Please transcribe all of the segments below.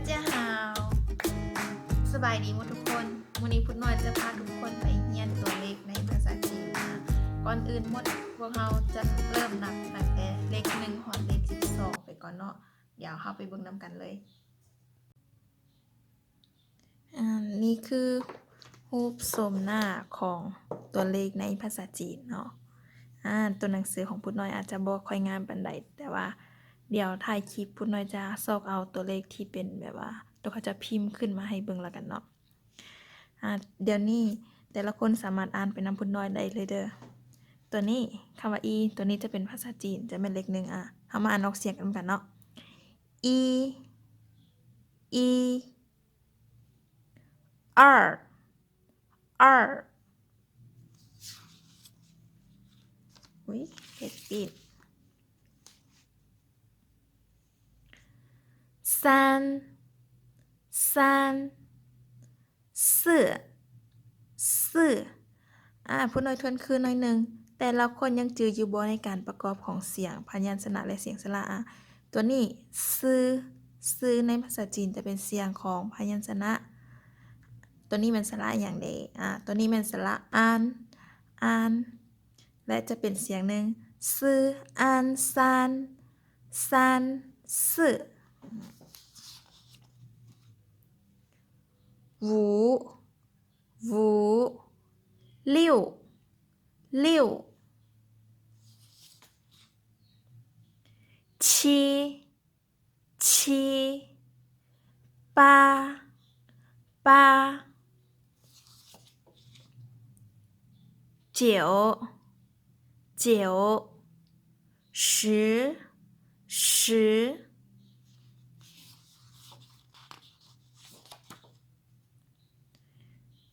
大家好 ສະບາຍດີໝົດທຸກຄົນ. ມື້ນີ້ພຸດນ້ອຍຈະພາທຸກຄົນໄປຮຽນຕົວເລກໃນພາສາຈີນນະ. ກ່ອນອື່ນໝົດ, ພວກເຮົາຈະເລີ່ມນັບຕັ້ງແຕ່ເລກໜຶ່ງຮອດເລກສິບສອງໄປກ່ອນເນາະ. ດຽວເຮົາໄປເບິ່ງນຳກັນເລີຍ. ອາ ນີ້ຄືຮູບໂສມໜ້າຂອງຕົວເລກໃນພາສາຈີນເນາະ. ອາ ຕົວໜັງສືຂອງພຸດນ້ອຍອາດຈະບໍ່ຄ່ອຍງາມປານໃດ, ແຕ່ວ່າດຽວທ້າຍຄລິບພຸດນ້ອຍຈະຊອກເອົາຕົວເລກທີ່ເປັນແບບວ່າຕົວເຂົາເຈົ້າພິມຂຶ້ນມາໃຫ້ເບິ່ງລະກັນເນາະ. ອາ ດຽວນີ້ແຕ່ລະຄົນສາມາດອ່ານໄປນຳພຸດນ້ອຍໄດ້ເລີຍເດີ. ຕົວນີ້ ຄຳວ່າ ອີ ຕົວນີ້ຈະເປັນພາສາຈີນ, ຈະແມ່ນເລກໜຶ່ງ. ອາ ເຮົາມາອ່ານອອກສຽງນຳກັນເນາະ. 一 一 二 二 ອຸ້ຍ ເຮັດຜິດ. 三 三 四 四 ອາ ຜູ້ນ້ອຍທວນຄືນໜ້ອຍໜຶ່ງ. ແຕ່ລະຄົນຍັງຈື່ຢູ່ບໍ່ໃນການປະກອບຂອງສຽງພະຍັນຊະນະ ແລະ ສຽງສະຫຼະ? ອາ ຕົວນີ້ ຊື່ ຊື່ໃນພາສາຈີນຈະເປັນສຽງຂອງພະຍັນຊະນະ. ຕົວນີ້ແມ່ນສະຫຼະຫຍັງເດ? ອາ ຕົວນີ້ແມ່ນສະຫຼະ ອານ ອານ ແລະ ຈະເປັນສຽງໜຶ່ງ ຊື່ ອານ ຊານ ຊານ ຊື່. 五 五 六 六 七 七 八 八 九 九 十 十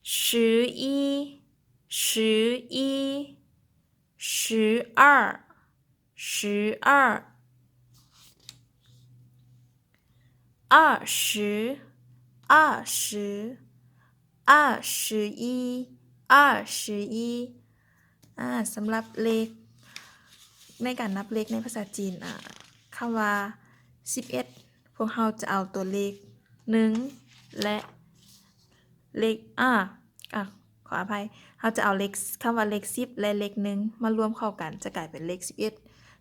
十一 十一 十二 十二 二十 二十 二十一 二十一 ອາ ສຳລັບເລກ ໃນການນັບເລກໃນພາສາຈີນ ອາ ຄຳວ່າສິບເອັດ ພວກເຮົາຈະເອົາຕົວເລກໜຶ່ງ ແລະ ເລກ ອາ ອາ ຂໍອະໄພ ເຮົາຈະເອົາເລກ ຄຳວ່າເລກສິບ ແລະ ເລກໜຶ່ງມາລວມເຂົ້າກັນ ຈະກາຍເປັນເລກສິບເອັດ.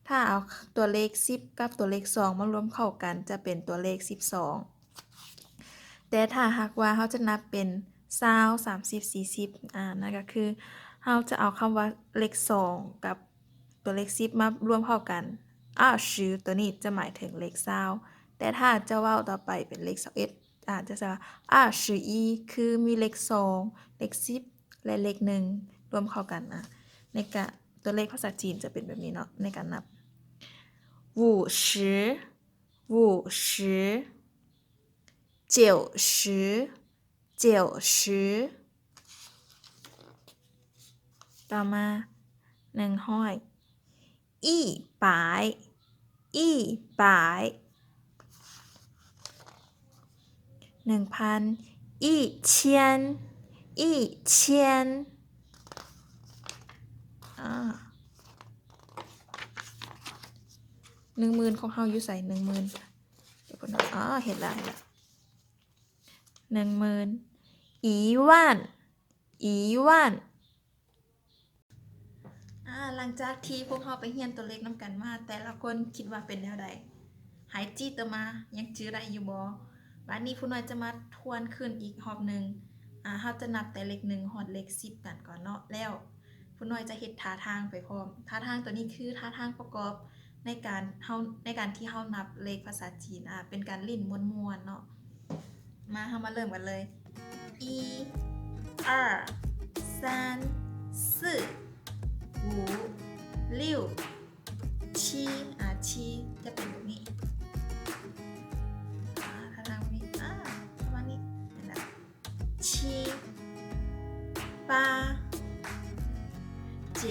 ຖ້າເອົາຕົວເລກສິບກັບຕົວເລກສອງມາລວມເຂົ້າກັນ ຈະເປັນຕົວເລກສິບສອງ. ແຕ່ຖ້າຫາກວ່າເຮົາຈະນັບເປັນຊາວ ສາມສິບ ສີ່ສິບ ອາ ນັ້ນກໍຄືເຮົາຈະເອົາຄຳວ່າເລກສອງກັບຕົວເລກສິບມາລວມເຂົ້າກັນ 二十 ຕົວນີ້ຈະໝາຍເຖິງເລກຊາວ. ແຕ່ຖ້າຈະເວົ້າຕໍ່ໄປເປັນເລກຊາວເອັດ ອາດຈະໃຊ້ວ່າ 二十一 ຄືມີເລກສອງ ເລກສິບ ແລະ ເລກໜຶ່ງລວມເຂົ້າກັນ. ອາ ໃນການ ຕົວເລກພາສາຈີນຈະເປັນແບບນີ້ເນາະ ໃນການນັບ 五十 五十 九十 九十 ຕໍ່ມາ ໜຶ່ງຮ້ອຍ 一百 一百 ໜຶ່ງພັນ 一千 一千 ອາ ໜຶ່ງໝື່ນຂອງເຮົາຢູ່ໃສ? ໜຶ່ງໝື່ນ ດຽວເພິ່ນ ອາ ເຫັນລະ ເຫັນລະ ໜຶ່ງໝື່ນ 一万 一万 ອາ ຫຼັງຈາກທີ່ພວກເຮົາໄປຮຽນຕົວເລກນຳກັນມາ ແຕ່ລະຄົນຄິດວ່າເປັນແນວໃດ? ໃຫ້ຈີ່ຕໍ່ມາ ຍັງຈື່ໄດ້ຢູ່ບໍ່? ບາດນີ້ຜູ້ນ້ອຍຈະມາທວນຄືນອີກຮອບໜຶ່ງ. ອາ ເຮົາຈະນັບແຕ່ເລກໜຶ່ງຮອດເລກສິບກັນກ່ອນເນາະ ແລ້ວຜູ້ນ້ອຍຈະເຮັດທ່າທາງໄປພ້ອມ. ທ່າທາງຕົວນີ້ຄືທ່າທາງປະກອບໃນການເຮົາ ໃນການທີ່ເຮົານັບເລກພາສາຈີນ. ອາ ເປັນການຫຼິ້ນມ່ວນໆເນາະ. ມາ ເຮົາມາເລີ່ມກັນເລີຍ. 一、二、三、四、五、六、七 ອາ 七 ຈະເປັນແບບນີ້ ອາ ທາງນີ້ ອາ ປະມານນີ້ ເຫັນລະ 七、八、九、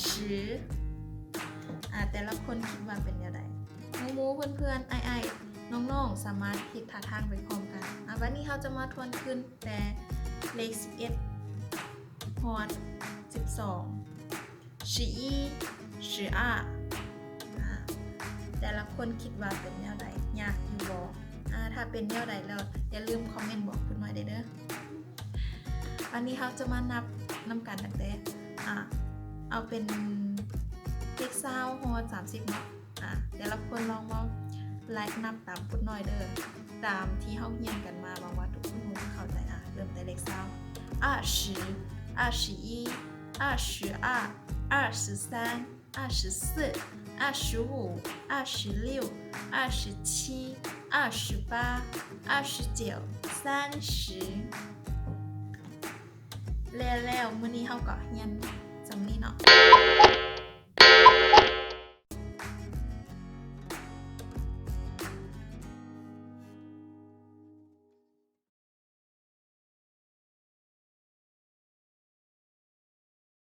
十 ອາ ແຕ່ລະຄົນຄິດວ່າເປັນແນວໃດ? ໝູ່ໆ ເພື່ອນໆ ອ້າຍໆ ນ້ອງໆ ສາມາດເຮັດທ່າທາງໄປພ້ອມກັນ. ອາ ບາດນີ້ເຮົາຈະມາທວນຄືນແຕ່ເລກສິບເອັດຮອດສິບສອງ 十一、十二 ອາ ແຕ່ລະຄົນຄິດວ່າເປັນແນວໃດ? ຍາກຢູ່ບໍ່? ອາ ຖ້າ ຖ້າເປັນແນວໃດແລ້ວ ຢ່າລືມຄອມເມັນບອກພຸດນ້ອຍໄດ້ເດີ. ອັນນີ້ເຮົາຈະມານັບນຳກັນຕັ້ງແຕ່ ອ່າ ເອົາເປັນເລກຊາວຮອດສາມສິບເນາະ. ອ່າ ແຕ່ລະຄົນລອງເວົ້າ ໄລ່ນັບຕາມພຸດນ້ອຍເດີ ຕາມທີ່ເຮົາຮຽນກັນມາ. ຫວັງວ່າທຸກຄົນຄົງຈະເຂົ້າໃຈ. ອ່າ ເລີ່ມແຕ່ເລກຊາວ. 二十、二十一、二十二、二十三、二十四、二十五、二十六、二十七、二十八、二十九、三十. ແລ້ວໆ ມື້ນີ້ເຮົາກໍຮຽນສ່ຳນີ້ເນາະ.